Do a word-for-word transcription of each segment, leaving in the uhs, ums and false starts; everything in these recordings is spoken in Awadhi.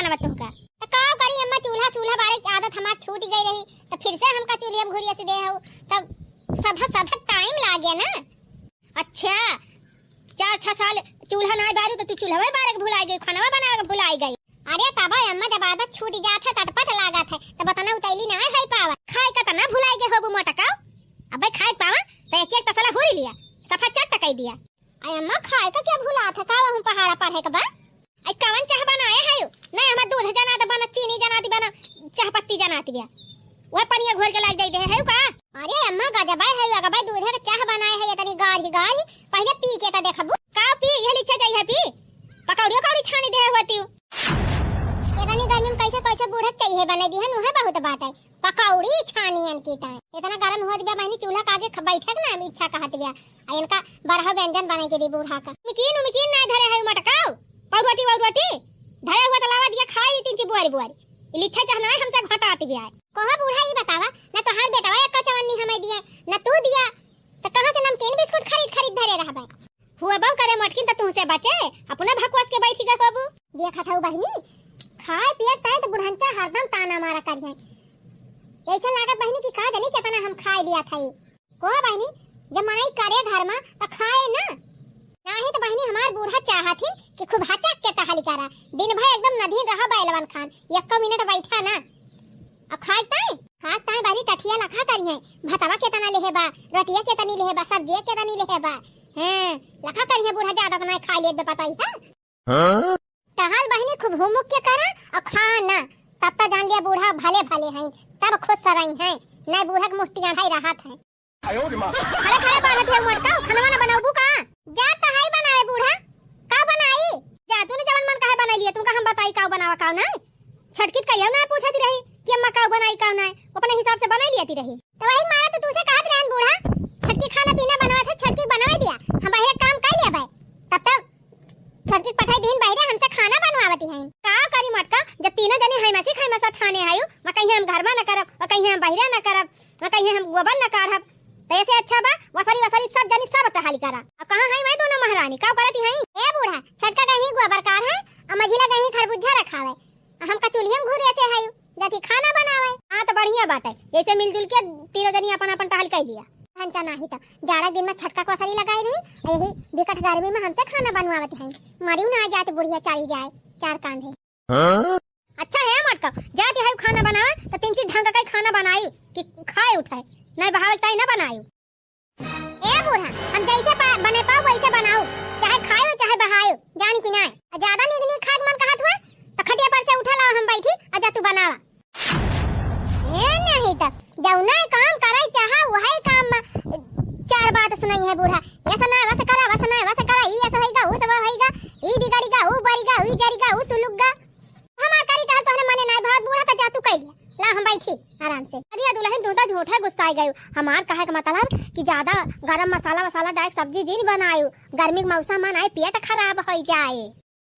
जानवा तुहका। त का करी अम्मा, चूल्हा सूल्हा बारे के आदत हमार छूट गई रही, त फिर से हमका चूल्हे में घुरियस दे हऊ, तब सधा सधा टाइम लागे ना। अच्छा, चार छह साल चूल्हा नाय बारू त तू चूल्हा बारे के भुलाई गई, खाना बनावे के भुलाई गई। अरे तब अम्मा जब आदत छूट जात है, तटपट लागत है, तब उतना उतैली नाय है पावत। खाए का तना भुलाई गए होबू मोटकाऊ, अबे खाए के पावा त एक एक तसला हुरी लिया, सफा चट कई दिया। अरे अम्मा, खाए का क्या भुलात है? का वहूँ पहाड़ा पढ़े के बा? आई कवन चाह बनाए है? नहीं, हमार दूध जनात बना, चीनी जनात बना, चाह पत्ती जनात बिया। वह पनिया घोर के लाग जाई दे है का? अरे अम्मा, गजबाई है, गजबाई दूधे के चाह बनाए है, इतनी गाढ़ी गाढ़ी, पहले पी के तो देखबू। का पी, यह लिच्छा चाहिए पी, पकौड़ी उकौड़ी छानी दे होती। इतनी गर्मी में कैसे कैसे बूढ़ा चाहिए बने दी है, उहे बहुत बात है। पकौड़ी छानी इनकी टाइम। इतना गरम होत बिया बहिनी, चूल्हा के आगे ख-, बैठे के ना इच्छा कहत बिया। आ इनका बरह व्यंजन बने के दी बूढ़ा का। नमकीन उमकीन ना धरे है मटकाओ, पाव रोटी वाव रोटी धरे हुआ त लावा दिया, खाई ली तीन ची बुआरी बुआरी। ई लिच्छा चाह ना हमसे घटात बिया। कहो बूढ़ा, ई बतावा, ना तोहार बेटवा एक चवन्नी हमें दिए, ना तू दिया, त कहाँ से नमकीन बिस्कुट खरीद खरीद धरे रहबे? हुआ बहू करे मटकिन त तुहसे बचे, अपने भकुआस के बैठी गए होबू। देखत हऊ बहिनी, खाए पिए ताई त बुढ़ंचा हरदम ताना मारा करिहैं। ऐसा लागत बहिनी कि का जानी कितना हम खाए लिया था। को बहिनी, जब मनई करे घर में त खाए ना, नाही त बहिनी हमार बूढ़ा चाहत ही कि खूब हचक के टहल करा, दिन भर एकदम नदी रहा बैलवन खान, एको मिनट बैठा ना। अब खाए ताई, खाए ताई बहिनी टठिया लखा करिहैं, भतवा केतना लेहे बा, रोटिया केतनी लेहे बा, सब्जिया केतनी लेहे बा, हैं, लखा करिहैं बूढ़ा ज्यादा त नाय खाए लिया दे पताई है। हाँ? टहल बहिनी खूब हुमुक के करा और खा ना, तब तो जान लिया बूढ़ा भले भले हैं, तब खुश रही हैं, नहीं बूढ़ा के मुँह टियाढ़ाई रहत है। आयो रे माँ। खड़े खड़े बालत है मटका, खाना वाना बनाबू का? जा तो है बनावे बूढ़ा, का बनाई? जा तूने जवन मन कहे बनाई लिया, तुमका हम बताई का बनावा का ना? छटकी त कहियो ना पूछत रही कि अम्मा का बनाई का ना, अपने हिसाब से बनाई लियाती रही। तो वही मारा तो तुझसे कहत रहन बूढ़ा, छटकी खाना पीना बनवा था, छटकी बनवा दिया, हम बहिरे काम कर लिया भाई। तब तक छटकी पठाई दीन बहिरे हमसे खाना बनवावती हैं। का करी मटका, जब तीनों जनी है मसी खाई मसा ठाने आयु, मैं कहीं हम घर में न करब, मैं कहीं हम बहिरे न करब, मैं कहीं हम गोबर न काढ़ब। तो ऐसे अच्छा बा, वसरी वसरी सब जनी सब टहाली करा। अब कहाँ है मैं दोनों महारानी, का करती हैं? ए बूढ़ा, छटका कहीं गोबर काढ़ है, और मझिला कहीं खरबूजा रखावे। हमका चूल्हे में घूरे से है, जाती खाना बनावे। हाँ, तो बढ़िया बात है, जैसे मिलजुल के तीनों जनी अपन अपन टहल कर लिया। भंचा नाही तो जाड़ा दिन में छटका को असरी लगाई रही, यही बिकट गर्मी में हमसे खाना बनवावत है। मरियो ना जात बुढ़िया चली जाए, चार कांधे। हाँ? अच्छा है मटका, जाती है खाना बनावे, तो तीन चीज ढंग का खाना बनाई कि खाए उठे, नहीं बहावे ताई ना बनाई। ए बूढ़ा, हम जैसे पा-, बने पाओ वैसे बनाओ, चाहे खायो चाहे बहायो, जानी कि नाय। आ ज्यादा नीक नीक खाए के मन कहत हुआ तो खटिया पर से उठा लाओ, हम बैठी और जा तू बनावा। ए नहीं तो जौना काम करे चाहा वही काम में चार बात सुनाई है बूढ़ा। ऐसा ना वैसे करा, वैसा ना वैसे करा, ई ऐसा होइगा, ऊ सब होइगा, ई बिगड़ीगा, ऊ बरीगा, ई जरीगा, ऊ सुलुगगा। हमार करी चाहे तोहरे मने नाय भाव बूढ़ा, तो जा तू कह लिया। ला हम बैठी आराम से। अरे दुल्हन, तू तो झूठे गुस्साए गयू। हमार कहे के मतलब कि ज्यादा गरम मसाला वसाला डाल के सब्जी जिन बनायू, गर्मी के मौसम में नाय पेट खराब हो जाए।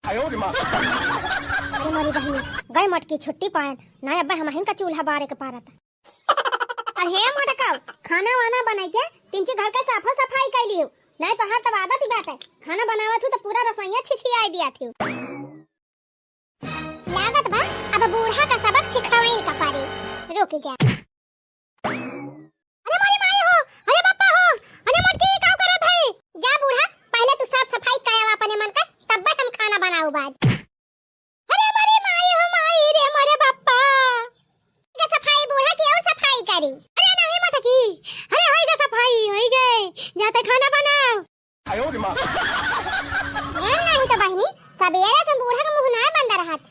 आयो रे माँ। अरे मोरी बहिनी, गए मटकी छुट्टी पायन, नाय अब्बे हमहिन का चूल्हा बारे के पारत। अरे मोटकाऊ, खाना वाना बनाई के तीन चार घर के साफो सफाई कर लियो, नाय तो हर तब आदत ही बात है, खाना बनावत हूँ तो पूरा रसोईया छिछियाई दिया थी। लागत बा, अब बूढ़ा का सबक सिखावइन का पड़ी। रुक जा। अरे मोरी माई हो, अरे बप्पा हो, अरे मोटकी का करत है? जा बूढ़ा, पहले तू साफ सफाई करावा अपने मन का, तब हम खाना बनाऊ बाज। अरे मोरी माई हो माई रे मोरे बप्पा। के सफाई बूढ़ा की और सफाई करी। अरे नहीं मोटकी, अरे होई गे सफाई, होई गे। जाते खाना बनाओ। आयो रे माँ। ए, नहीं तो बहिनी, सबेरे से बूढ़ा का मुँह ना बंद रहत।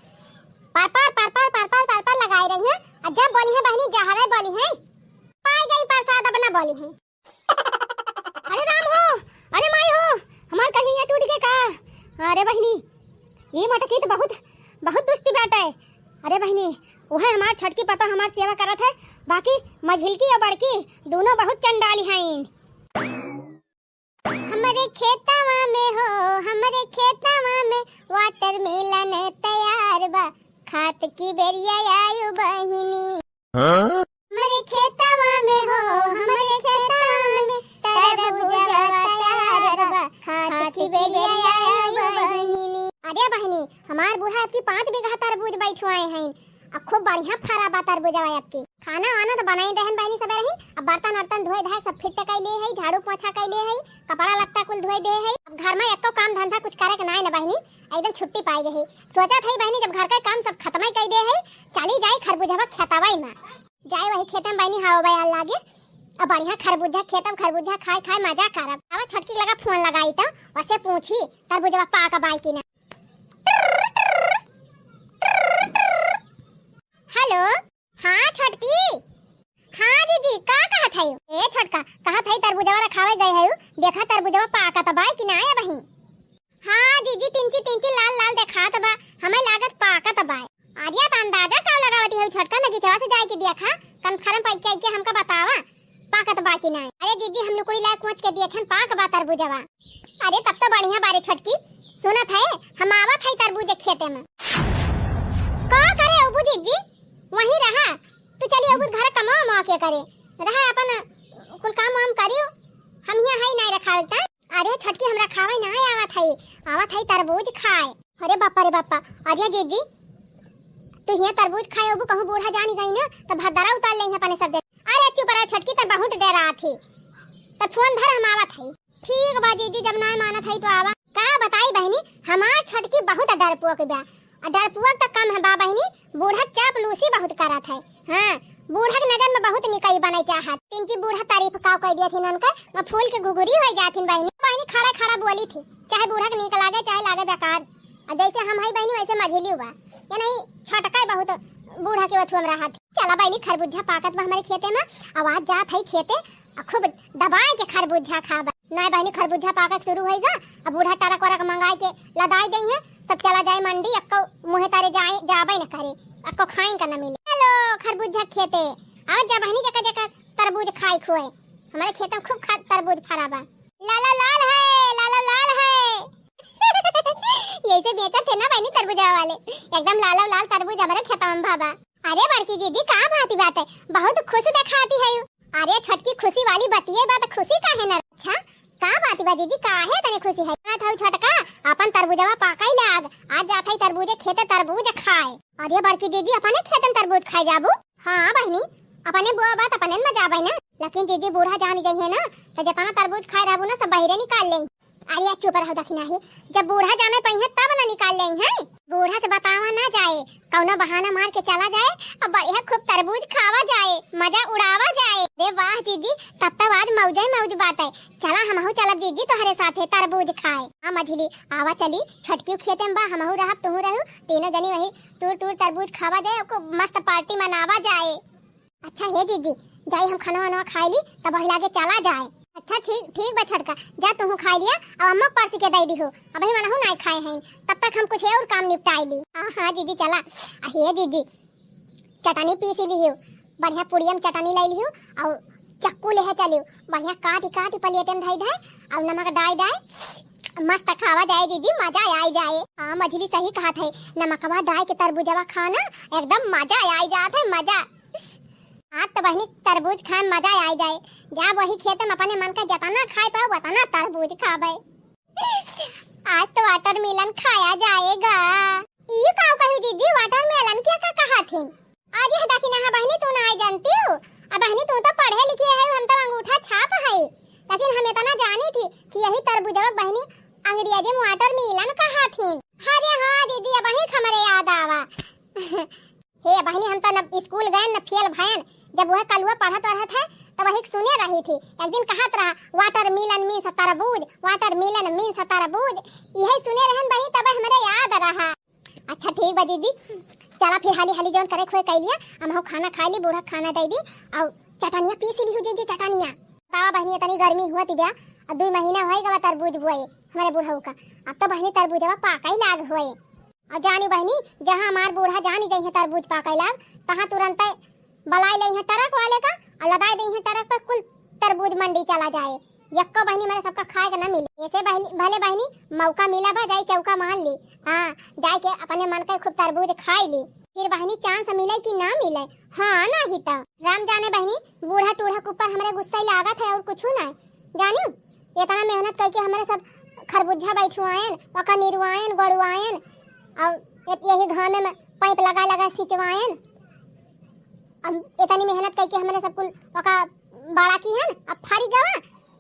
पर पर, पर पर, पर पर, पर पर लगाए रही हैं। और जब बोली हैं बहिनी, जहवे बोली हैं, पाई गई प्रसाद, अब ना बोली हैं। अरे राम हो, अरे माई हो, हमार कहिया टूट गए का? अरे बहिनी, ये मोटकी तो बहुत, बहुत दुष्ट बाटे। अरे बहिनी, वह हमार छोटकी पता हमार सेवा करत है, बाकी मझिलकी और बड़की दोनों बहुत चंडाली हैं। हमरे खेतवा में हो, हमरे खेतवा में watermelon तैयार बा, खात की बेरिया आयु बहिनी। हाँ? हमरे खेतवा में हो, हमरे खेतवा में तरबूजवा तैयार बा, खात की बेरिया आयु बहिनी। अरे बहिनी, हमार बूढ़ा अबकी पाँच बीघा तरबूज बैठवाए हैं, अब खूब बढ़िया फरा बा तरबूजवा अबकी। खाना वाना तो बनाई देहन बहिनी सबेरही, अब बर्तन वर्तन धोए धाए सब फिट कइ ले है, झाड़ू पोछा कइ ले है, कपड़ा लत्ता कुल धोए दे है। अब घर में एको काम धंधा कुछ करे के नाय न बहिनी, एकदम छुट्टी पाई गई। सोचत है बहिनी, जब घर का काम सब खत्म कइ दे है, चली जाई खरबूजवा खेतवा में। जाए वही खेते में बहिनी, हवा बयार लागे, अब बढ़िया खरबूजा खेतब, खरबूजा खाए खाए मजा करब। अब छोटकी लगा फोन लगाई तो वसे पूछी तरबूजवा पाक बाय कि ना। हेलो, हाँ छोटकी। हाँ जीजी, का कहत है? ए छोटका, कहत है तरबूजवा रखावे गए है, देखा तरबूजवा पाकत बाय कि ना अबही। हाँ जीजी, तिंची तिंची लाल लाल देखात बा, हमें लागत पाकत बा। अरे त अंदाजा का लगावती है छोटका, बगीचवा से जाए के देखा, कन्फर्म पाई के, के हमका बतावा, पाकत बा कि नाय। अरे जीजी, हम लुकड़ी लाए कोच के देखेन, पाक बा तरबूजवा। अरे तब तो बढ़िया बारे छोटकी, सुनत है, हम आवत है तरबूज खेते में। का करे अबू जीजी, वहीं रहा, तू चली अबू घर कमाओ माँ के करे, रहा अपन कुल काम वाम करियो, हम यहाँ है नाय रखावल ता। अरे छोटकी, हमरा खावे ना आवत है, आवत है तरबूज खाए। अरे बापा रे बापा, अरे जीजी, तू हियाँ तरबूज खाए अबू, कहूँ बूढ़ा जानी गई ना तो भद्दरा उतार ले अपने सब जने। अरे चुप रह छोटकी, तो बहुत डरात ही, तो फोन धर, हम आवत है। ठीक बा जीजी, जब ना मानत है तो आवा। का बताई बहिनी, हमार छोटकी बहुत डरपोक बा, आ डरपोक तो कम है बा बहिनी, बूढ़ा चापलूसी बहुत करत है। हाँ, बूढ़ा के नजर में बहुत निकई बने चाहत। तिंची बूढ़ा तारीफ का कह दिया थी ननका, मैं फूल के घुघुरी हो जाथिन बहिनी। बहिनी खड़ा खड़ा बोली थी, चाहे बूढ़ा के नीक लागे, चाहे लागे बेकार। आ जैसे हम हई बहिनी, वैसे मझिली बा। ये नहीं, छोटका बहुत बूढ़ा के वथुआ में रहा थी। चला बहिनी, खरबूजा पाकत बा हमारे खेते में, आवाज जात है खेते, आ खूब दबाए के खरबूजा खाबा। नाय बहिनी, खरबूजा पाकत शुरू होई गा, अब बूढ़ा टरक वरक मंगाए के लदाई देई हैं, सब चला जाए मंडी, अक्को मुँहे तारे जाए, जाबे न करे, अक्को खाइन का न मिले। हेलो, खरबूजा खेते, आओ जा बहिनी, जका जका तरबूज खाए खुए, हमारे खेत में खूब खा-, तरबूज फरा बा। लाला लाल है, लाला लाल है। यही से बेचत थे ना बहिनी तरबूजा वाले, एकदम लाला लाल तरबूज हमारे खेतवा में भाबा। अरे बड़की जीजी, का बात ही बात है, बहुत खुश देखाती है। अरे छोटकी, खुशी वाली बतिये बा त खुशी काहे न? अच्छा, का बात बा जीजी, काहे तने खुशी है? ना थाऊ छोटका, अपन तरबूजवा पाकई लाग, आज जात है तरबूजे खेते तरबूज खाए। अरे बड़की जीजी, अपने खेतन तरबूज खाए जाबू? हाँ बहिनी, अपने बुआ बात अपने में जाबे ना, लेकिन जीजी बूढ़ा जान जइहे ना, तो जितना तरबूज खाए रहबू ना, सब बहिरे निकाल ले। अरे चुप रहो दखिनाही, जब बूढ़ा जाने पइहे तब न निकाल ले हैं। बूढ़ा से बतावा ना जाए, कौनो बहाना मार के चला जाए, अब बढ़िया खूब तरबूज खावा जाए, मजा उड़ावा जाए। अरे वाह जीजी, तब तब आज मौजे मौज बाटे। चला हमहू चलब जीजी तोहरे साथे तरबूज खाए। हाँ मझिली, आवा चली, छोटकी खेते में बा, हमहू रहब, तुहू रहू, तीनों जनी वही तूर तूर तरबूज खावा जाए, ओको मस्त पार्टी मनावा जाए। अच्छा हे जीजी, जाई हम खाना वाना खाई ली, तब वही लागे चला जाए। अच्छा ठीक, ठीक बा छोटका, जा तुहू खाई लिया, अब अम्मा परस के दे दिहो, अबही मनहू नाय खाए हैं, तब तक हम कुछ और काम निपटाई ली। हाँ हाँ जीजी चला। आ हे जीजी, चटनी पीस लिहियो, बढ़िया पुड़िया में चटनी ले लिहियो, और चक्कू लेहे चलियो, बढ़िया काटी काटी प्लेट में धई धई, और नमक डाई डाई, मस्त खावा जाए जीजी, मजा आई जाए। हाँ मझिली सही कहत है, नमकवा डाई के तरबूजवा खाना, एकदम मजा आई जात है, मजा। आज तो बहिनी तरबूज खाए में मजा आई जाए। जा वही खेत में अपने मन का जतना खाए पाओ, उतना तरबूज खाबे। आज तो वाटरमेलन खाया जाएगा। ई का कहू जीजी, वाटरमेलन क्या का कहा थी? आज यह देखी ना बहिनी, तू ना आई जानती हो। अब बहिनी तू तो पढ़े लिखी है, हम तो अंगूठा छाप है, लेकिन हम इतना जानी थी कि यही तरबूजवा बहिनी अंग्रेजी में वाटरमेलन कहा थी। अरे हाँ जीजी, अब वही हमरे याद आवा। हे बहिनी, हम तो न स्कूल गए न फेल भयन। जब वह कलुआ पढ़त पढ़त है तो वही सुने रही थी। एक दिन कहत रहा, "Watermelon means तरबूज, watermelon means तरबूज।" यही सुने रहन बहिनी, तब हमरे याद रहा। अच्छा ठीक बा दीदी, चला फिर हाली हाली जौन करे खोए कई लिया, हम खाना खाई ली, बूढ़ा खाना दे दी, और चटनिया पीस ली हो जीजी, चटनिया। बतावा बहिनी, इतनी गर्मी हुआ थी ब्या, अब दो महीना होए गवा तरबूज बुआई हमारे बुढ़ऊ का, अब तो बहिनी तरबूजवा पाका ही लाग हुए। और जानी बहिनी, जहाँ हमार बूढ़ा जानी जइहे तरबूज पाके लाग, तहाँ तुरंते बलाई लइहे ट्रक वाले का और लदाई दइहे ट्रक पर, कुल तरबूज मंडी चला जाए। यक्को बहिनी मेरे सबका खाए के ना मिले। ऐसे बहिनी, भले बहिनी मौका मिला बा, जाए चौका मान ली। हाँ, जाए के अपने मन के खूब तरबूज खाई ली। फिर बहिनी चांस मिले कि ना मिले, हाँ नहीं तो राम जाने बहिनी, बूढ़ा टूढ़ा के ऊपर हमरे गुस्सा ही लागत है और कुछ ना। जानियो, इतना मेहनत करके हमरे सब खरबुज्जा बैठुआएन, ओका निरुआएन, गोड़ुआएन, और ए-, यही घामे में पाइप लगा लगा सिंचवाएन। अब इतनी मेहनत करके हमरे सब कुल ओका बड़ा किहन, अब फरी गवा,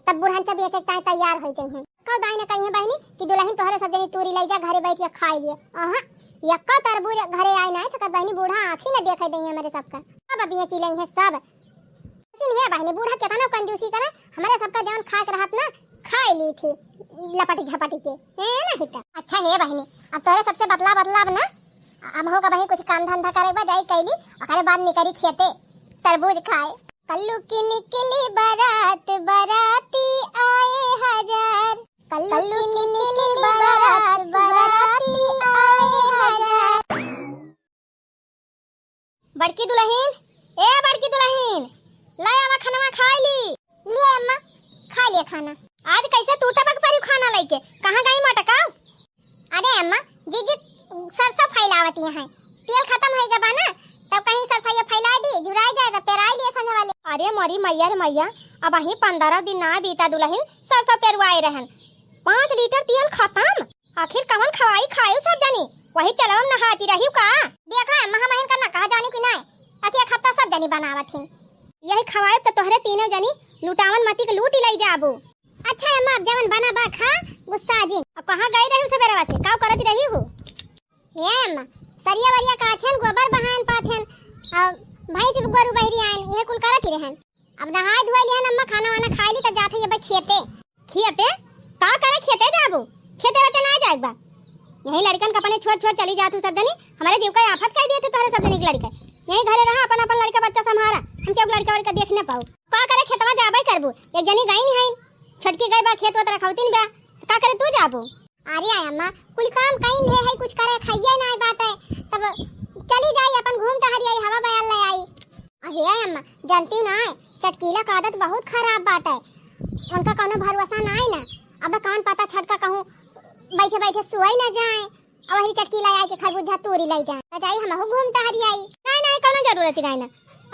तब बुढ़न से बेचे के ताई तैयार होइ जइहैं। कौ दाई न कहिहैं बहिनी कि दुलहिन तोहरे सब जनी तूरी लइ जा, घरे बैठ के खाइ लिए। अहाँ, यक्का तरबूज घरे आइ नाहीं सकत बहिनी, बूढ़ा आँखी न देखै देइहैं हमरे सबका। सब बेची लइहैं सब। लेकिन हे बहिनी, बूढ़ा केतना कंजूसी करे, हमरे सबका जौन खाए के रहत ना, खाइ ली थी लपटी झपटी के। हे नहीं त। अच्छा हे बहिनी, अब तोहरे सबसे बतला बतला अब ना, अब हो का बहिनी कुछ काम धंधा करे बा, जाई कैली, ओकरे बाद निकरी खेते तरबूज खाए। कल्लू की निकली बारात, बाराती आए हजार। कल्लू की निकली बारात, बाराती आए हजार। बड़की दुलहिन, ए बड़की दुलहिन, लै आवा खानवा खाइ ली। लिए अम्मा, खाइ लिए खाना। आज कैसे तू टपक परी खाना लइके, कहाँ गई मोटका? अरे अम्मा, जीजी सरसों फैलावत हैं, तेल खतम होइ गवा ना, तब कहीं सरसों फैलाइ दी, जुराइ जाए त पेराइ लिए संझा वाले। अरे मोरी मइया रे मइया, अबहीं पन्द्रह दिन नाहीं बीता दुलहिन, सरसों पेरुआए रहन, पाँच लीटर तेल खतम। आखिर कवन खवाई खायू सब जनी, वही तेलवा में नहाती रहियू का? देखा अम्मा, हमहिन का ना कहा जानी कि नाहीं, अखि एक हफ्ता सब जनी बनावत हिन। यही खवाइब त तोहरे तीनों जनी लुटावन मती के लूटि लइ जाबू। अच्छा अम्मा, अब जवन बना बा खा, गुस्सा जिन। अब कहाँ गई रहियू सबेरवा से, काउ करत रहियू हो? हे अम्मा, सरिया वरिया काछन, गोबर बहायन पाथन, अब भैंस गोरू बहरी आयन, इहे कुल करत ही रहन। अब नहाइ धोइ लिहन अम्मा, खाना वाना खाइ ली, तब जात ही अब खेते। खेते? का करे खेते जाबू? खेते वेते ना जाए बा। यही लड़िकन का अपने छोड़ छोड़ चली जात हू सब जनी, हमरे जीव का आफत कइ दिए थे तोहरे सब जनी के लड़िका। यही घरे रहा, अपन अपन लड़िका बच्चा संभारा, हम केहू लड़िका वड़िका देख न पाऊ। का करे खेतवा जाबे करबू, एक जनी गई नहीं है, छोटकी गई बा खेत वेत रखौतीन बा, का करे तू जाबू? अरे अम्मा, कुल काम कइल है, है कुछ करे खाइए ना बाटे, तब चली जाई अपन घूम टहरी आई, हवा बयार ले आई। अहे अम्मा, जानती हूँ ना, चटकीला का आदत बहुत खराब बाटे, उनका कौनो भरोसा नाई ना। अब कौन पता छटका कहूँ बैठे बैठे सोई ना जाए, और वही चटकीला आए के खरबूजा तूरी लइ जाए, त जाई हमहू घूम टहरी आई। नाई नाई, कौनो जरूरत ही नाई ना,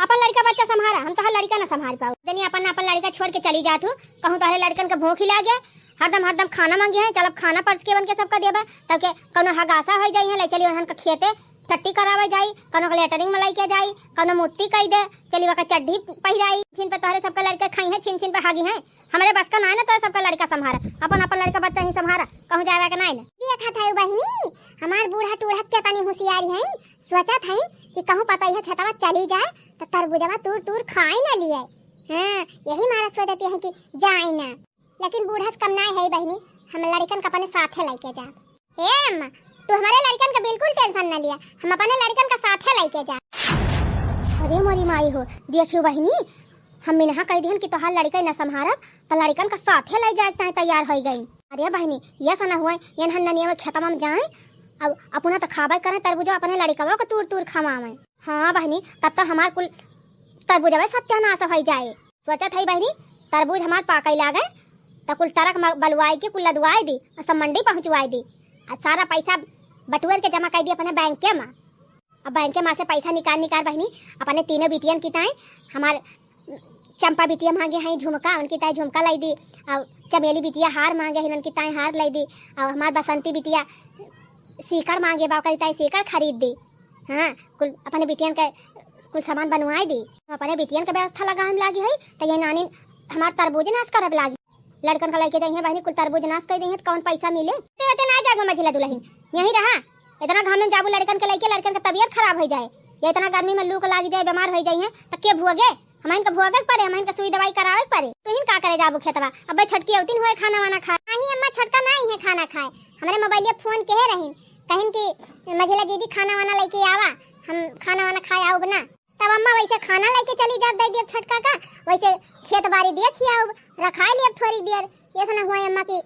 अपन लड़िका बच्चा संभारा, हम तोहर लड़िका ना संभार पाऊ। जनी अपन अपन लड़िका छोड़ के चली जात हू, कहूँ तोहरे लड़िकन के भूख ही लागे, हरदम हरदम खाना मांगी है, चलब खाना परस के उनके सबका देबा, तब के कौनो हगासा होइ जाई है, लइ चली उन्हन के खेते टट्टी करावे जाई, कौनो के लेटरिन में लइके जाई, कौनो मुत्ती कइ दे, चली ओका चड्ढी पहिराई, छिन पे तोहरे सबका लड़िका खाई है, छिन छिन पे हागी है। हमरे बस का नाई ना तोहरे सबका लड़िका संभारा, अपन अपन लड़िका बच्चा ही संभारा, कहूँ जावे के नाई ना। देखत है बहिनी, हमार बूढ़ा टूढ़ा केतनी होशियारी है, सोचत है कि कहूँ पता यह खेतवा चली जाए तो तरबूजवा तूर तूर खाए ना लिए। हाँ, यही मारा सोचती है कि जाए ना। लेकिन बूढ़ा से कम नाई है बहिनी, हम लड़िकन का अपने साथे लइके जा। ए अम्मा, तू हमरे लड़िकन का बिल्कुल tension न लिया, हम अपने लड़िकन का साथे लइके जा। अरे मोरी माई हो, देखियो बहिनी, हम मिनहा कह दिहन कि तोहार लड़िका न संभारब, त लड़िकन का साथे लइ जाए के ताईं तैयार होइ गई। अरे बहिनी, ये सना हुआ, ये नन्हनिया में खेतवा में जाए, अब अपना तो खाबे करें तरबूजवा, अपने लड़िकवा को तूर तूर खवावे। हाँ बहिनी, तब तो हमार कुल तरबूजवा सत्यानाश होइ जाए। सोचत हई बहिनी, तरबूज हमार पाकइ लागे, त कुल टरक म-, बलुआइ के कुल लदवाइ दी, अउर सब मंडी पहुँचवाइ दी, अउर सारा पैसा बटुअर के जमा कइ दी अपने बैंके म। अब बैंके म से पैसा निकार निकार बहिनी, अपने तीनों बिटियन की ताईं, हमार चंपा बिटिया मांगे हई झुमका, उनकी ताईं झुमका लइ दी, अउर चमेली बिटिया हार मांगे हई, उनकी ताईं हार लइ दी, अउर हमार बसंती बिटिया सीकड़ मांगे बा, ओकरी ताईं सीकड़ खरीद दी। हाँ, कुल अपने बिटियन के कुल सामान बनवाइ दी। हम अपने बिटियन के व्यवस्था लगावे में लागी हई, त ये नानी हमार तरबूज नाश करब लागी। लड़िकन का लइके जइहें बहिनी, कुल तरबूज नाश कइ दिहें, त कौन पैसा मिले? ते ओते ना जागो मझिला दुलहिन, यहीं रहा। इतना घाम में जाबू लड़िकन के लइके, लड़िकन के तबियत खराब होइ जाए, या इतना गर्मी में लू के लागी जाए, बीमार होइ जइहें, त के भुअगे? हमहिन के भुअगे के परे, हमहिन के सुई दवाई करावे के परे। तुहिन का करे जाबू खेतवा? अब्बे छोटकी अउतिन होए खाना वाना खाए। नाहीं अम्मा, छोटका नाहीं है खाना खाए, हमरे मोबाइलिया फोन केहे रहिन, कहिन कि मझिला दीदी खाना वाना लइके आवा, हम खाना वाना खाए आउब ना। तब अम्मा वैसे खाना लइके चली जाब, दइ दियब छोटका का, वैसे खेत बारी दिया खियाउब, रखाइ लियब थोड़ी देर। ये सना हुआ अम्मा कि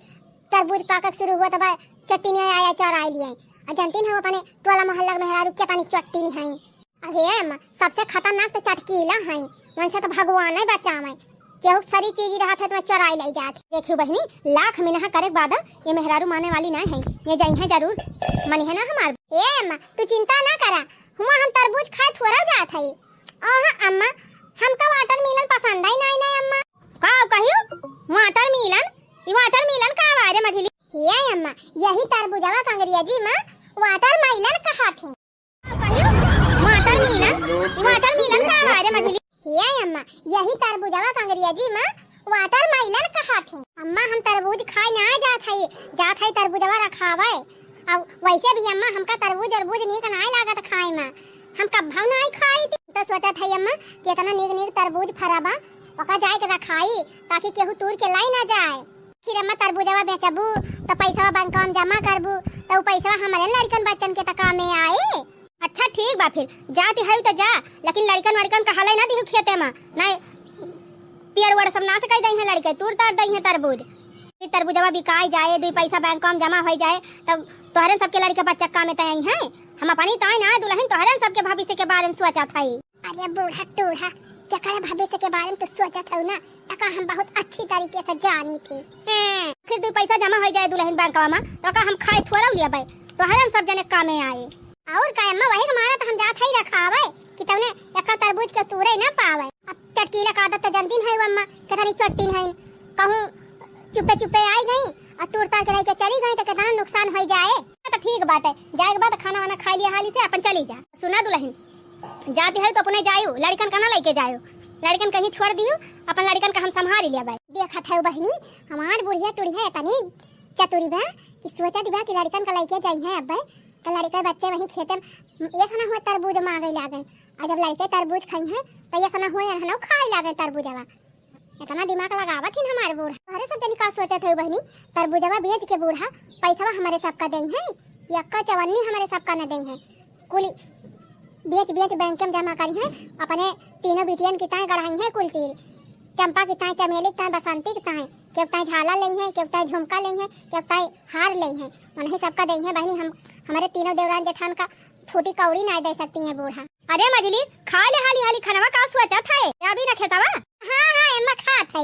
तरबूज पाकक शुरू हुआ, तब चट्टी नहीं आया, चोराइ लिए। आ जानती ना, अपने टोला मोहल्ला के मेहरारू केतनी चट्टी नहीं है। अरे अम्मा, सबसे खतरनाक तो चटकीला है, उनसे तो भगवान ही बचावे। केहू सरी चीज रहत है तो चोराइ लइ जात। देखियो बहिनी, लाख मिनहा करे के बाद ये मेहरारू माने वाली ना है, ये जइहें जरूर, मनिहे ना हमार। ए अम्मा, तू चिंता ना करा, हुआ हम तरबूज खाए थोड़ा जात है। ओह अम्मा, हमका watermelon पसंद है नहीं, नहीं अम्मा। का कहियो? Watermelon? ई watermelon का आवा रे मझिली? हे अम्मा, यही तरबुजवा का अंग्रेजी मा watermelon कहाथे। कहियो, watermelon? Watermelon का? अरे मझली। हे अम्मा, यही तरबुजवा का अंग्रेजी मा watermelon कहाथे। अम्मा, हम तरबूज खाए ना जात हई, जात हई तरबुजवा रखावे। अब वैसे भी अम्मा, हमका तरबूज अरबूज नीक नाय लागत खाए मा, हम कब्भौ नाय खाई थी। तो सोचत हई अम्मा कि इतना नीक नीक तरबूज फरा बा, ओका जाए के रखाई, ताकि केहू तूर के लाई ना जाए। फिर अम्मा तरबूजवा बेचबू, तो पैसवा बैंकवा में जमा करबू, तो उ पैसवा हमरे लड़कन बच्चन के त कामे आई। अच्छा ठीक बा, फिर जाती हई तो जा, लेकिन लड़कन वड़कन का हलई ना दिहू खेते मा, नाय पियर उड़ सब नाश कर दई है लड़के, तूर तार दई है तरबूज। फिर तरबूजवा बिकाई जाए, दुई पैसा बैंकवा में जमा हो जाए, तब तोहरे सबके लड़के बच्चा कामे तय आई हैं। हम अपनी ताई ना दुल्हन, तोहरे सबके भविष्य के बारे में सोचत हई। अरे बूढ़ा टूढ़ा, केकरे भविष्य के बारे में तू सोचत हऊ ना, एका हम बहुत अच्छी तरीके से जानी थी। हैं। फिर दुई पैसा जमा हो जाए दुल्हन बैंकवा मा, तो का हम खाए थोड़ा लेबै, तोहरे सब जने कामे आए। और का अम्मा, वही के मारा तो हम जात हई रखावे कि तौने एका तरबूज के तूरे ना पावे। अब चटकीला का आदत तो जनतीन है अम्मा, केतनी चट्टीन है, कहूँ चुप्पे चुप्पे आई गई और तूर तार के रह के चली गई तो केतना नुकसान हो जाए। तो ठीक बाटे, जाए के बाद खाना वाना खा लिया हाली से, अपन चली जा। सुना दुल्हन, जाती है तो अपने जायू, लड़कन का ना लेके जायू, लड़कन कहीं छोड़ दियो, अपन लड़कन का हम संभाल लिया भाई। देखत है बहिनी, हमार बुढ़िया टुढ़िया इतनी चतुरी बा कि सोचत बा कि लड़कन का लेके जाई है अब्बे, तो लड़के बच्चे वहीं खेते में, ये सना हुआ तरबूज मांगे लागे, और जब लड़के तरबूज खाई हैं तो ये सना हुआ इन्हनो खाए लागे तरबूजवा। इतना दिमाग लगावत हिन हमार बूढ़ा। अरे सब जनी का सोचत है बहिनी, तरबूजवा बेच के बूढ़ा पैसवा हमारे सबका दे हैं, यक्का चवन्नी हमारे सबका न दे हैं, कुल बेच बेच बैंक में जमा करी हैं, अपने तीनों बिटियन की ताई गढ़ाई हैं कुल चीज, चंपा की ताई, चमेली की ताई, बसंती की ताई, केहू ताई झाला ले हैं, केहू ताई झुमका ले हैं, केहू ताई हार ले हैं, उन्हीं सबका दे हैं बहिनी। हम हमारे तीनों देवरान जेठान का फूटी कौड़ी ना दे सकती हैं बूढ़ा। अरे मजली, खा ले हाली हाली खानवा, का सोचत है? अभी रखे तवा? हाँ हाँ अम्मा, खात है।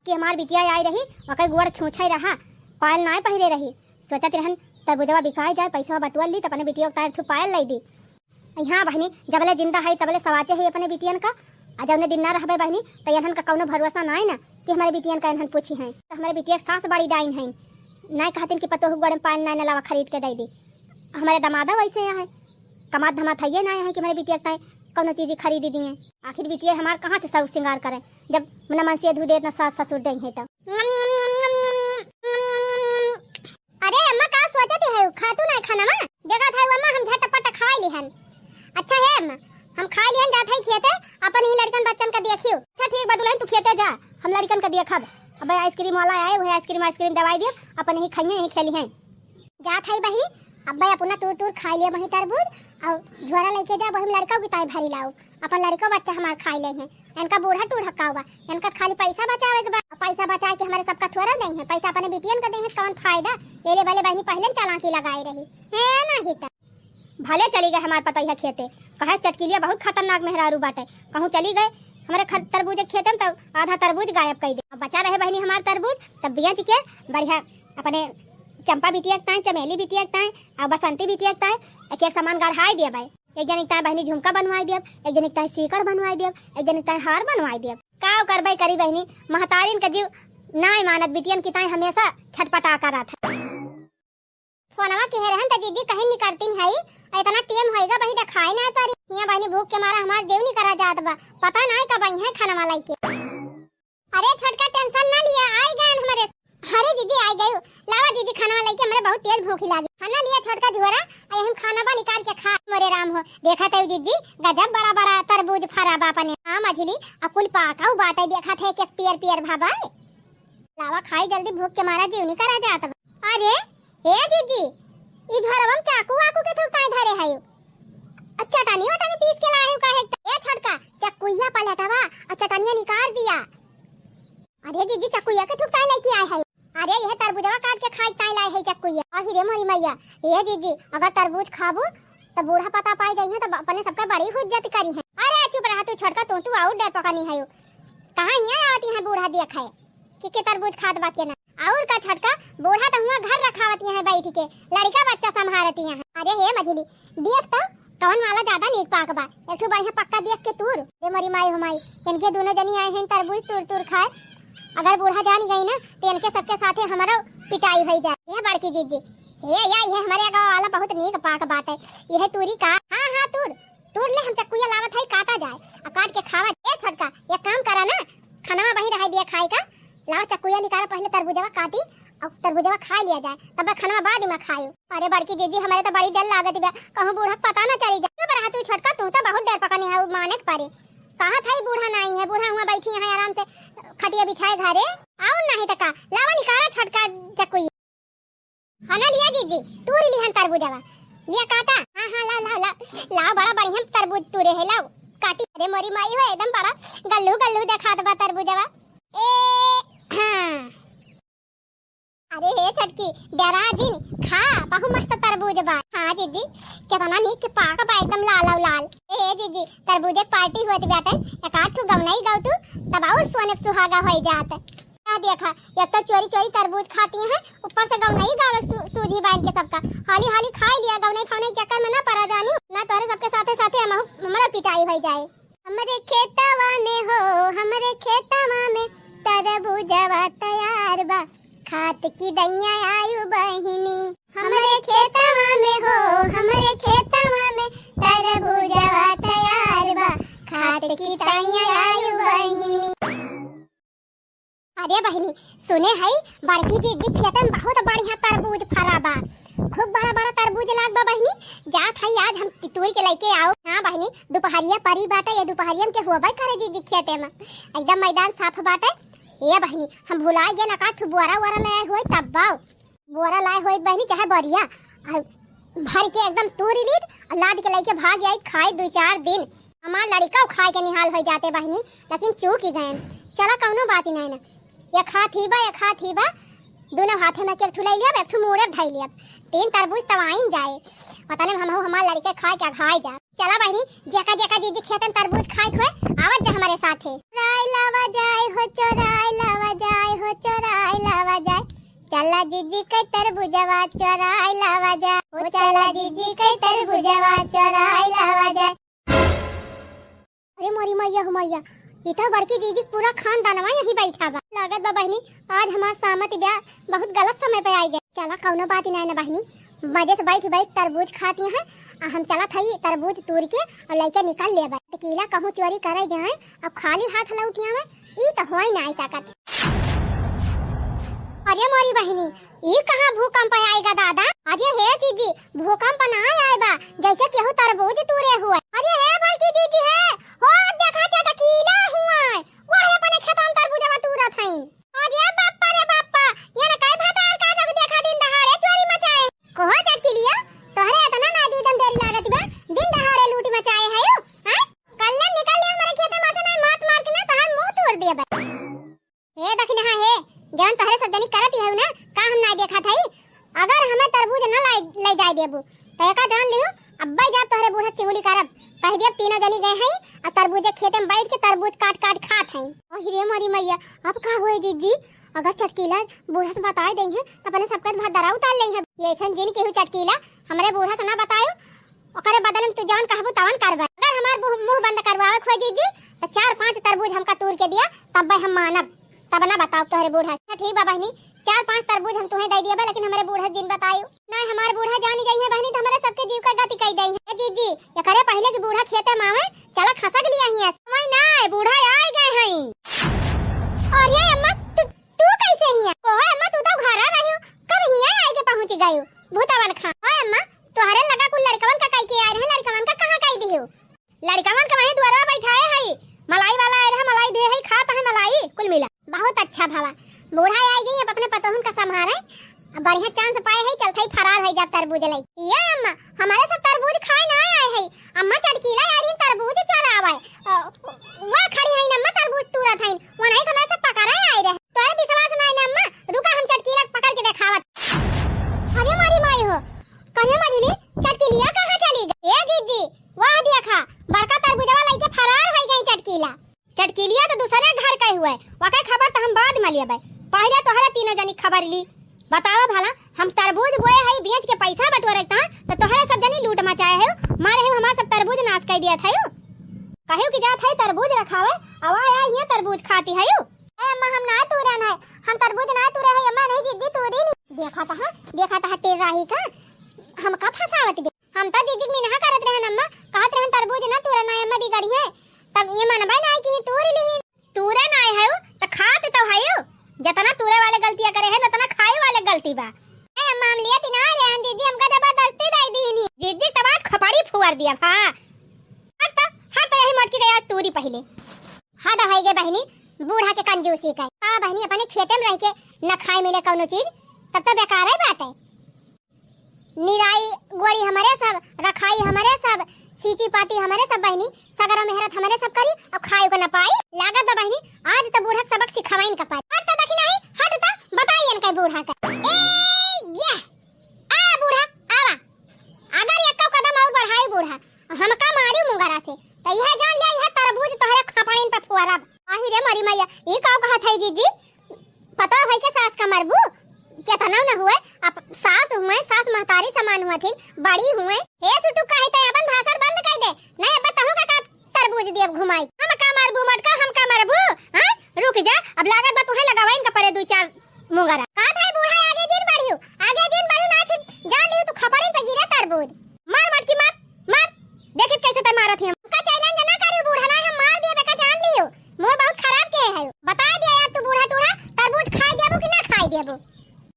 कि हमार बिटिया आई रही, ओकर गोड़ छूछे रहा, पायल नाय पहिरे रही। सोचत रहन तरबुजवा बिकाई जाए, पैसा बटुअल ली, त अपने बिटिया के तार ठू पायल लाई दी। हाँ बहिनी, जबले जिंदा है तबले सवाचे है अपने बिटियन का, आ जौने दिन ना रहबे बहिनी, त इन्हन का कौनो भरोसा नाय ना कि हमारे बिटियन का इन्हन पूछी हैं। त हमारे बिटिया के सास बड़ी डाइन हैं, नाय कहतिन कि पतोह गोड़े में पायल नाय ना लावा खरीद के दे दी। हमारे दमादा वैसे यहाँ है, कमात धमात है ये नाय है कि हमारे बिटिया के ताई कौनो चीज खरीदी दिए। आखिर बिटिया हमार कहाँ से सब सिंगार करे, जब न मनसे धू देत न सास ससुर दे हैं तब। अरे अम्मा, का सोचत है? खातू ना खाना मा? देखत है अम्मा, हम झटपट खा लिहन। अच्छा है अम्मा, हम खा लिहन, जात है खेते, अपन ही लड़कन बच्चन का देखियो। अच्छा ठीक बा दुल्हन, तू खेते जा, हम लड़कन का देखब। अब आइसक्रीम वाला आए, वही आइसक्रीम, आइसक्रीम दवाई दिए, अपन ही खाइए, यही खेली हैं। जात है बहिनी, अब भाई अपना तूर तूर खाई लिया वही तरबूज, और झोरा लेके जा, वही लड़का की ताई भरी लाओ, अपन लड़का बच्चा हमार खाई ले हैं। इनका बूढ़ा टूढ़ा का बा, इनका खाली पैसा बचावे के बा। पैसा बचा के हमारे सबका थोड़ा दे हैं, पैसा अपने बिटियन का दे हैं, कौन फायदा? ये ले भले बहिनी पहले चालाकी लगाए रही है, नहीं तो भले चली गए हमार पतोहिया खेते। कहे चटकीलिया बहुत खतरनाक मेहरारू बाटे, कहूँ चली गए हमारे खर-, तरबूज के खेते में, तब आधा तरबूज गायब कर दे। अब बचा रहे बहिनी हमार तरबूज, तब बेच के बढ़िया अपने चंपा बिटिया के ताई, चमेली बिटिया के ताई, और बसंती बिटिया के ताई एक एक सामान गढ़ाई दिया भाई। एक जनी के ताई बहिनी झुमका बनवाई दियब, एक जनी के ताई सीकड़ बनवाई दियब, एक जनी के ताई हार बनवाई दियब। का करबे करी बहिनी, महतारिन का जीव नाय मानत, बिटियन की ताई हमेशा छटपटा करत है। फोनवा किहे रहन त जीजी कहीं निकरतिन हई, इतना टेम होइगा बहिनी देखाई नाय पारी। हियां बहिनी भूख के मारा हमार जीव निकरा जात बा, पता नाय कब आई है खानवा लइके। अरे छोटका tension ना लिया, आई गए हमारे। अरे जीजी आई गए, लावा जीजी खानवा लइके, हमरे बहुत तेज भूख लागी। खाना लिया छोटका झोरा, आ यही खाना बा निकाल के खा। मोरे राम हो, देखत है जीजी गजब बड़ा बड़ा तरबूज फरा बा अपने। हाँ मझली, आ कुल पाकाऊ बाटे, देखत है के पियर पियर भा बा। लावा खाई जल्दी, भूख के मारा जीव निकरा जात बा। अरे, ए जीजी, ई झोरवा में चाकू वाकू के थुकताई धरे हयू? आ चटनी वटनी पीस के लाए हयू काहे? ए छोटका, चक्कुइया पलटवा, आ चटनिया निकाल दिया। अरे जीजी, चक्कुइया के थुकताई लेके आए हयू? अरे, यह तरबूजवा काट के खाई ताई लाए है चक्कुइया। अहि रे मोरी मैया, ए जीजी, अगर तरबूज खाबू, त बूढ़ा पता पाई जाई है, त अपने सबका बड़ी हुज्जत करी है। अरे चुप रहा तू छोटका, तू, तू और डर पकनी हयू। कहाँ हियाँ आवती है बूढ़ा देखे कि के तरबूज खात बा के ना। और का छोटका, बूढ़ा तो हुआं घर रखावती हैं बैठ के, लड़का बच्चा संभारती हैं। अरे हे मझली, देख तो कौन वाला ज्यादा नीक पाक बा, एक ठो बढ़िया पक्का देख के तूर। रे मोरी माई हो माई, इनके दोनों जनी आए हैं तरबूज तूर तूर खाए। अगर बूढ़ा जान गई ना तो इनके सबके साथे हमारा पिटाई होई जाए। ये बड़की जीजी, हे या, ये हमरे गाँव वाला बहुत नीक पाक बाटे, ये तूरी का? हाँ, हाँ, तूर, तूर ले, हम चक्कुया लावत है, काटा जाए, आ काट के खावा। ए छोटका, एक काम करा ना, खनवा वही रहे दिया खाए का, लाओ चक्कुया निकाला, पहले तरबूजवा काटी, और तरबूजवा खा लिया जाए, तब खनवा बाद में खायो। अरे बड़की जीजी, हमरे तो बड़ी डर लागत बा, कहूँ बूढ़ा पता ना चली जाए। चुप रहा तू छोटका, तू तो बहुत डर पकनी है, माने के परे। कहा था बूढ़ा नहीं है, बूढ़ा हुआ बैठी है आराम से खटिया बिछाए घरे। आओ नहीं तो का, लावा निकाला छोटका चक्कुई। हाँ ना लिया जीजी, तूर लिहन तरबूजवा, लिया काटा। हाँ, हाँ, लाओ, लाओ, लाओ, लाओ, बड़ा बढ़िया तरबूज तूरे है, लाओ काटी। अरे मोरी माई हो, एकदम बड़ा गल्लू गल्लू देखात बा तरबूजवा। ए, हाँ। अरे हे छोटकी, डरा जिन, खा, बहु मस्त तरबूज बा। हाँ जीजी, केतना नीक के पाक बा, एकदम लाल और लाल। ए जीजी, तरबूजे के पार्टी होत बाटे, एक आध ठो गवनई गाव तू, तब और सोने पे सुहागा होई जात। का देखा, एक तो चोरी चोरी तरबूज खाती हैं, ऊपर से गवनई गावे सू-, सूझी बाइन के सबका। हाली हाली खाई लिया, गवनई फवनई चक्कर में ना पड़ा जानी, ना तोहरे सबके साथे साथे हमहू, हमरा पिटाई होई जाए। हमरे खेतवा में हो, हमरे खेतवा में तरबूजवा तैयार बा, खात की दैया आयु बहिनी। हमरे खेतवा में हो, हमरे खेतवा में तरबूजवा तैयार बा, खात की दैया आयु बहिनी। अरे बहिनी, सुने हई, बड़की जीजी खेते में बहुत बढ़िया तरबूज फरा बा, खूब बड़ा बड़ा तरबूज लाग बा बहिनी। जात हई आज हम तूर के लइके आओ। हाँ बहिनी, दुपहरिया परी बाटे, ये दुपहरिया में के होबे करे जीजी खेते में, एकदम मैदान साफ बाटे। ए बहिनी, हम भुलाए गए ना का, ठू बोरा वोरा ले आए होई तब बाओ। बोरा लाए होई बहिनी चाहे बरिया, आ भर के एकदम तूर लीत, आ लाद के लइके भाग आई, खाए दुई चार दिन। हमार लड़िका खाए के निहाल होई जाते बहिनी, लेकिन चूक ही गए। चला कौनो बात ही नहीं ना, एक हाथ ही बा, एक हाथ ही बा, दोनों हाथे में के एक ठू ले लियब, एक ठू मूड़े धई लियब, तीन तरबूज तवाइन जाए। पता नहीं हम हमार लड़िका खाए के अघाए जा। चला बहिनी, जेका जेका जीजी खेतन तरबूज खाए खोए, आवत जा हमरे साथे। चोराई लावा जाए हो, चोराई लावा जाए हो, चोराई लावा जाए। चला जीजी के तरबूजवा चोराई लावा जाए हो, चला जीजी के तरबूजवा चोराई लावा जाए। अरे मोरी मैया हो मैया, ई तो बड़की जीजी पूरा खानदानवा यहीं बैठा बा। लागत बा बहिनी, आज हमार सामत ब्याह बहुत गलत समय पे आई गए। चला कौनो बात ही नहीं ना बहिनी, मजे से बैठ बैठ तरबूज खाती हैं। आ हम चलत हई तरबूज तूर के और लइके निकल लेबे। चटकीला कहूँ चोरी करे जाए, अब खाली हाथ लौट आवे, ई तो होई ना सकत। अरे मोरी बहिनी, ई कहाँ भूकंप आएगा दादा? अरे हे जीजी, भूकंप ना आए बा, जैसे केहू तरबूज तूरे हुए। अरे हे बड़की जीजी हे, हो देखा चटकीला हुए, वो है अपने खेतन तरबूजवा तूरत हईन। अरे बाप्पा रे बाप्पा, ये ना कई भतार का जब देखा दिन दहाड़े चोरी मचाए। कहो चटकीलिया, तोहरे इतना ना दीदम देरी लागत बा, दिन दहाड़े लूट मचाए है यू, हैं? कल्ले निकल ले हमारे खेते में से ना, मात मार के ना तोहार मुंह तोड़ देबे। हे दखिनहा हे, जवन तोहरे सब जनी करत ही है ना, का हम ना देखा था? अगर हमें तरबूज ना लाई, ले जाए देबू, तो एका जान लियो, अब्बे जाब तोहरे बूढ़ा चिहुली करब। कह दियब तीनों जनी गए हैं और तरबूजे खेते में बैठ के तरबूज काट काट खात हैं। अहि रे मोरी मैया, अब का होए जीजी? अगर चटकीला बूढ़ा से बताए दई हैं, तो अपने सबके भात दरा उतार ले हैं। ये ऐसन जिन केहू चटकीला हमरे बूढ़ा से ना बतायो, ओकरे बदले में तू जवन कहबू तवन करबे। अगर हमार मुंह, मुंह बंद करवावे खोए जीजी, तो चार पांच तरबूज हमका तूर के दिया, तब हम मानब, तब ना बताओ तोहरे बूढ़ा से। ठीक बा बहिनी, चार पांच तरबूज हम तुहें दे दिया बा, लेकिन हमरे बूढ़ा जिन बतायो। नहीं, हमार बूढ़ा जानी जाई है बहिनी, तो हमरे सबके जीव का गति कई दई है। ए जीजी, एकरे पहले कि बूढ़ा खेते में आवे, चला खसक लिया हिया। समय ना, बूढ़ा आए गए हैं। अरे अम्मा, तू, तू कैसे हिया? ओहो अम्मा, तू तो घर आ रही हो, कब हिया आए के पहुंच गए हो? भूतवन खा। ओए अम्मा, तोहरे लगा कुल लड़कवन का कई के आए रहे, लड़कवन का कहाँ कई दियो? लड़कवन का वहीं दुआरा बैठाए हई, मलाई वाला आए रहा, मलाई दे हई, खात है मलाई, कुल मिला। बहुत अच्छा भवा, बूढ़ा आई गई, अब अपने पतोहन का संभारे, अब बढ़िया चांस पाए है, चलत ही फरार हो जाब तरबूज लई। ये अम्मा, हमारे सब तरबूज खाए ना आए है, अम्मा चटकीला आई रही तरबूज चोरावे, अ, वह खड़ी है अम्मा तरबूज तूरत है, वो नहीं हमारे सब पकड़े आए रहे। तोरे विश्वास ना है ना अम्मा, रुका हम चटकीला पकड़ के देखावत। अरे मोरी माई हो, कहे मझली चटकीलिया कहाँ चली गई? ए जीजी, वह देखा, बड़का तरबूजवा लइके फरार हो गई चटकीला। चटकीलिया तो दूसरे घर के हुए, वके खबर तो हम बाद में लेबे, पहले तोहरे तीनों जनी खबर ली। बतावा भला, हम तरबूज बोए हई, बेच के पैसा बटोरे था, तो तोहरे सब जनी लूट मचाए हो, मारे हो हमार सब तरबूज नाश कर दिया था। कहियो कि जात है तरबूज रखावे, आवा आया हिया तरबूज खाती है। ए अम्मा, हम ना तूरन है, हम तरबूज ना तूरे है अम्मा, नहीं जीजी तूरी नहीं। देखा तहा, देखा तहा तेल राही का, हमका फंसावत बे। हम तो जिज्जी क मिनहा करत रहन अम्मा, कहत रहन तरबूज ना तूरा ना अम्मा बिगड़ी है, तब ये मनबे ना कि तूर लिही। तूरे ना है त खात तो है, जतना तूरे वाले गलतियां करे है, उतना खाए वाले गलती बा। ए अम्मा, हम लियत ना रहन जिज्जी, हमका जबरदस्ती दे दीनी। जिज्जी तब आज खोपड़ी फुअर दिया, हाँ। हट त, हट त यही मोटकी गया तूरी पहिले। हद होइ गे बहिनी, बूढ़ा के कंजूसी का। का बहिनी, अपने खेते में रह के न खाए मिले कौनो चीज, तब तो बेकार ही बात है। निराई गोड़ी हमरे सब, रखाई हमरे सब, सींची पाती हमरे सब बहिनी, सगरो मेहरत हमरे सब करी, अब खाए को न पाई। लागत बा बहिनी, आज तो बूढ़ा सबक सिखावाइन का पाई। हट त देखी नहीं, हट त बताई इनका बूढ़ा का। ए, ये, आ बूढ़ा, आवा। अगर एको कदम और बढ़ाई बूढ़ा, हमका मारी मुंगरा से, त यह जान लिया, यह तरबूज तोहरे खपड़िन पे फुअरब। आही रे मरी मैया, ई का कहत है जीजी? पता है के सास का मरबू? केतना न हुए, अब सास हुए, सास महतारी समान हुआ थी, बड़ी हुए। ए सुटुक, कही त अपन भाषण बंद कर दे, नहीं अब तहु का, का तरबूज दियब घुमाई। हम का मरबू मटका, हम का मरबू? हाँ? रुक जा, अब लागत बा तुहे लगावाइन का परे दुई चार मुंगरा। का भाई बूढ़ा, आगे जिन बढ़ियो, आगे जिन बढ़ियो, ना फिर जान लियो तू खपड़िन पे गिरे तरबूज। मार मटकी मार, मार। देखित कैसे तै मारत ही हम। का चैलेंज ना करियो बूढ़ा, ना हम मार दिया बेका जान लियो। मोर बहुत खराब के है। बता दिया यार तू बूढ़ा टूढ़ा, तरबूज खाई देबू कि ना खाई देबू?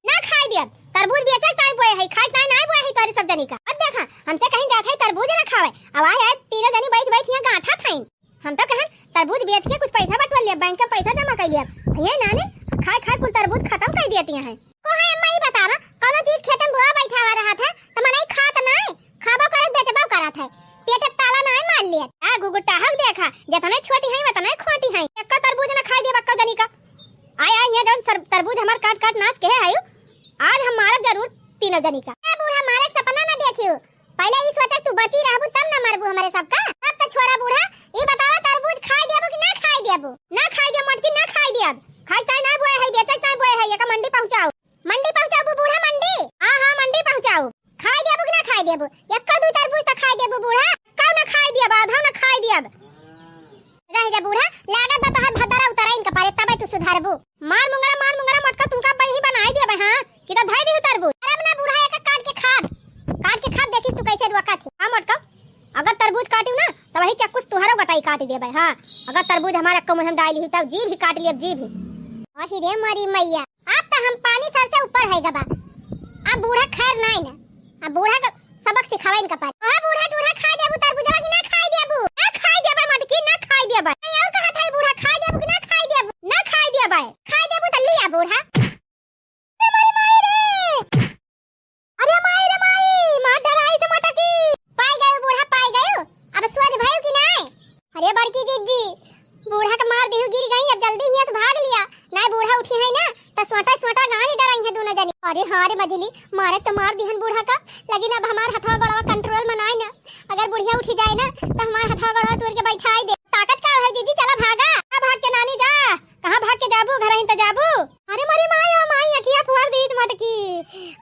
ना खाई देब। तरबूज बेचे ताई बोए है, खाई ताई ना बोए है तोहरी सब जनी का। अब देखा, हमसे कहीं जात है तरबूज ना खावे। अब आए आए तीनों जनी बैठ बैठ यहाँ गांठा थाइन। हम तो कहन तरबूज बेच के कुछ पैसा बटोर लिया, बैंक में पैसा जमा कर लिया। ये नाने खाए खाए कुल तरबूज खत्म कर देती हैं। को है अम्मा, ई बतावा, कौनो चीज खेत में बोआ बैठावा रहत है, त मनई खात नाय, खाबो करत, बेचबो करत है, पेट पे ताला नाय मार लियत। आ गुगुटाहक देखा, जतने छोटी हैं, वतने खोटी हैं। एक्को तरबूज न खाई देब, एक्को जनी का। आय, आय, ये जौन सर-, तरबूज हमार काट, काट नाश के है, आयु, आज हम मारब जरूर तीनों जनी का। ए बूढ़ा, मारे के सपना न देखियो, पहले ई सोचा तू बची रहबू, तब न मरबू हमरे सबका। तब तो छोड़ा बूढ़ा, ई बतावा, तरबूज खाई देबू कि ना खाई देबू? ना खाई देब मोटकी, ना खाई देब। खाई ताई ना बोए है, बेचक ताई बोए है, एका मंडी पहुँचाओ। मंडी पहुँचाबू बूढ़ा, मंडी? हाँ, हाँ, मंडी पहुँचाओ। खाई देबू कि ना खाई देबू? एक्को दू तरबूज त खाई देबू बूढ़ा? कौ ना खाई देब, आधा ना खाई देब। रह जा बूढ़ा, लागत बा तोहर भदरा उतराइन का पारे, तबे तू सुधरबू। मार मुंगरा, मार मुंगरा, मोटका तुमका बही बनाई देबे, हाँ? कि तो धई दिहु तरबूज। अरे अपना बूढ़ा एक काट के खाब, काट के खाब, देखिस तू कैसे रुआ काटी। हाँ मोटका, अगर तरबूज काटिउ ना, तो वही चक्कू से तुहरो गटाई काट देबे, हाँ? अगर तरबूज हमारा एक्को मुँह में डाल लिहु, तब जीभ ही काट लेब, जीभ ही। अही रे मरी मैया, अब तो हम पानी सर से ऊपर है गबा। अब बूढ़ा खैर नाय ना, अब बूढ़ा का सबक सिखावे इनका पास। ओ बूढ़ा, बूढ़ा खाई देबू तरबूजवा कि ना खाई देबू? ना खाई देबे मोटकी, ना खाई देबे। नहीं और कहत है बूढ़ा, खाई देबू कि ना खाई देबू? ना खाई देबे। खाई देबू त लिया बूढ़ा। अरे माई, माई रे। अरे माई रे माई, मार डराई से मोटकी। पाई गयो बूढ़ा, पाई गयो। अब सोझ भयो कि नाय? अरे बड़की जिज्जी, बूढ़ा के मार दिहु, गिर गई, अब जल्दी हियां से भाग लिया। नाय बूढ़ा उठी है ना, त सोटा सोटा गाड़ी डराई है दोनों जनी। अरे हाँ रे मझली, मारे तो मार दिहन बूढ़ा का, लेकिन अब हमार हथवा गोड़वा control में नाय ना। अगर बुढ़िया उठी जाए ना, तो हमार हथवा गोड़वा तोड़ के बैठाई दे। ताकत का है जिज्जी, चला भागा। कहाँ भाग के नानी जा, कहाँ भाग के जाबू, घर ही तो जाबू। अरे मोरी माई, ओ माई, अखिया फुआर दीत मटकी।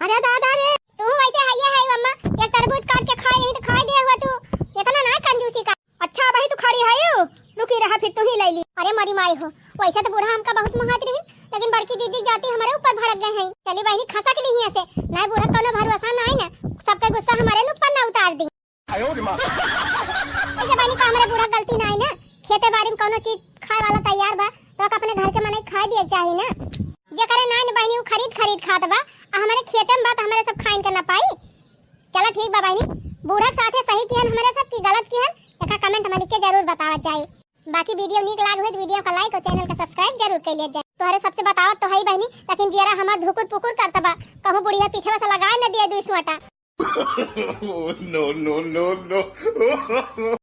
अरे दादा रे। तू वैसे हइया है अम्मा, एक तरबूज काट के खाए रही तो खाए दे हुआ तू। इतना ना कंजूसी का। अच्छा, अबही तू खड़ी है, रुकी रहा, फिर तू ही ले ली। अरे मोरी माई हो, वैसे तो बूढ़ा हमका बहुत मोहात रही, लेकिन बड़की जिज्जी के जाती हमारे ऊपर भड़क गए हैं। चली बहिनी, खसक ली हियां से, नहीं बूढ़ा कोनो भरोसा ना है ना, सबका गुस्सा हमारे ऊपर ना उतार दी। आयो रे माँ। ऐसे बहिनी का हमारे बूढ़ा गलती ना है ना, खेते बाड़ी में कोनो चीज खाए वाला तैयार बा, तो ओका अपने घर के मनई खाए दिए के चाही ना। जेकरे नाइन बहिनी उ खरीद खरीद खात बा, आ हमरे खेते में बा त हमरे सब खाइन के ना पाई। चला ठीक बा बहिनी, बूढ़ा के साथे सही किहन हमरे सब की गलत किहन, एका comment में लिख के जरूर बतावत जाई। बाकी video नीक लाग होई त video का like और channel का subscribe जरूर कर लिया जाए। तोहरे सबसे बतावत तो हई बहिनी, लेकिन जियरा हमार धुकुर पुकुर करत बा, कहूँ बुढ़िया पीछे से लगाए न दिए दुई सुअटा। Oh, no, no, no, no।